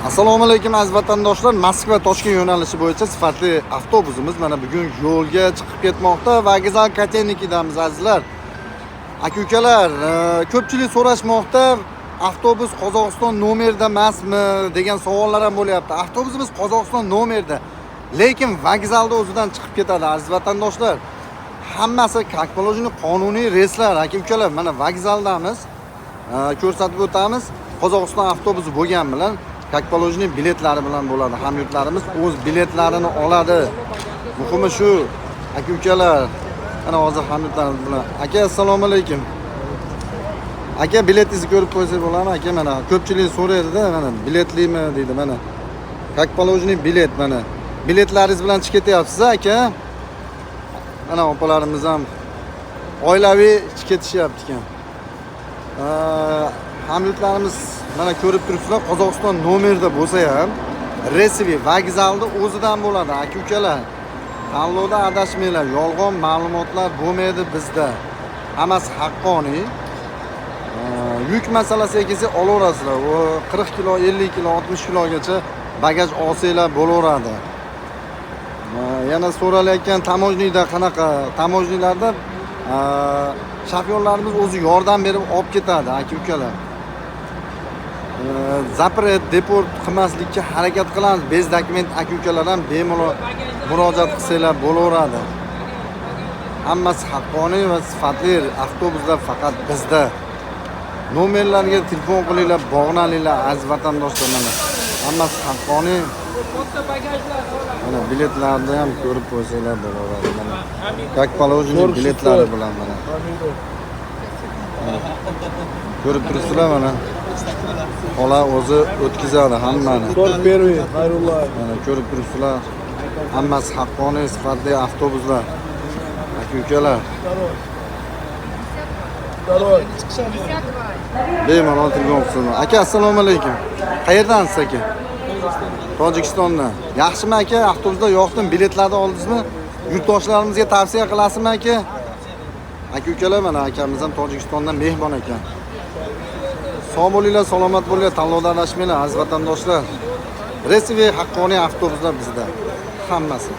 Assalomu alaykum, aziz vatandoshlar. Moskva Toshkent yo'nalishi bo'yicha sifatli avtobusimiz mana bugun yo'lga chiqib ketmoqda. Vokzal Kotelnikidamiz, azizlar. Aka ukalar, ko'pchilik so'rashmoqda, avtobus Qozog'iston nomerida emasmi degan savollar ham bo'lyapti. Avtobusimiz Qozog'iston nomerida, lekin vokzalda o'zidan chiqib ketadi, aziz vatandoshlar. Hammasi как положено qonuniy reyslar, aka ukalar. Mana vokzaldamiz. Ko'rsatib o'tamiz. Qozog'iston avtobusi bo'lgani bilan как положено biletlari bilan bo'ladi. Hamyurtlarimiz o'z biletlarini oladi. Muhimi shu, aka ukalar. Mana hozir hamyurtlarimiz bilan. Aka, assalomu alaykum. Aka, biletingizni ko'rib qo'ysak bo'ladimi, aka? Mana ko'pchilik so'raydi-da, mana biletlimi deydi, mana. Как положено bilet mana. Biletlaringiz bilan chiqib ketyapsiz, aka? Mana opalarimiz ham oilaviy chiqib ketishyapti ekan. Hamyurtlarimiz, mana ko'rib turibsizlar, Qozog'iston nomerida bo'lsa ham рейсовый vokzalni o'zidan bo'ladi, aka ukalar. Tanlovda adashmanglar, yolg'on ma'lumotlar bo'lmaydi bizda. Hammasi haqqoniy. Yuk masalasiga kelsak, olaverasizlar. U 40 kilo, 50 kilo, 60 kilogacha bagaj olsanglar bo'laveradi. Yana so'ralayotgan, таможня da qanaqa? Таможня larda shofyorlarimiz o'zi yordam berib olib ketadi, aka ukalar. Запрет, депорт qilmaslikka harakat qilamiz. Без документ aka ukalar ham bemalol murojaat qilsanglar bo'laveradi. Hammasi haqqoniy va sifatli avtobuslar faqat bizda. Nomerlarga telefon qilinglar, bog'laninglar, aziz vatandoshlar, mana. Hammasi haqqoniy. Mana biletlarni ham ko'rib qo'ysanglar bo'laveradi, mana. Как положено biletlari bilan mana. Mana. Ko'rib turibsizlar, mana. Xola o'zi o'tkazadi hammani. 41 Xayrullayev. Mana ko'rib turibsizlar. Hammasi haqqoniy, sifatli avtobuslar. Aka ukalar, Второй. Bemalol telefon qilsin. Aka, assalomu alaykum. Qayerdansiz, aka? Tojikistondan. Yaxshimi, aka? Avtobusda yoqdim, biletlarni oldingizmi? Yurtdoshlarimizga tavsiya qilasizmi, aka? Aka ukalar, mana akamiz ham Tojikistondan mehmon ekan. Sog' bo'linglar, salomat bo'linglar, tanlovda adashmanglar, aziz vatandoshlar. Рейсовый haqqoniy avtobuslar bizda. Hammasi.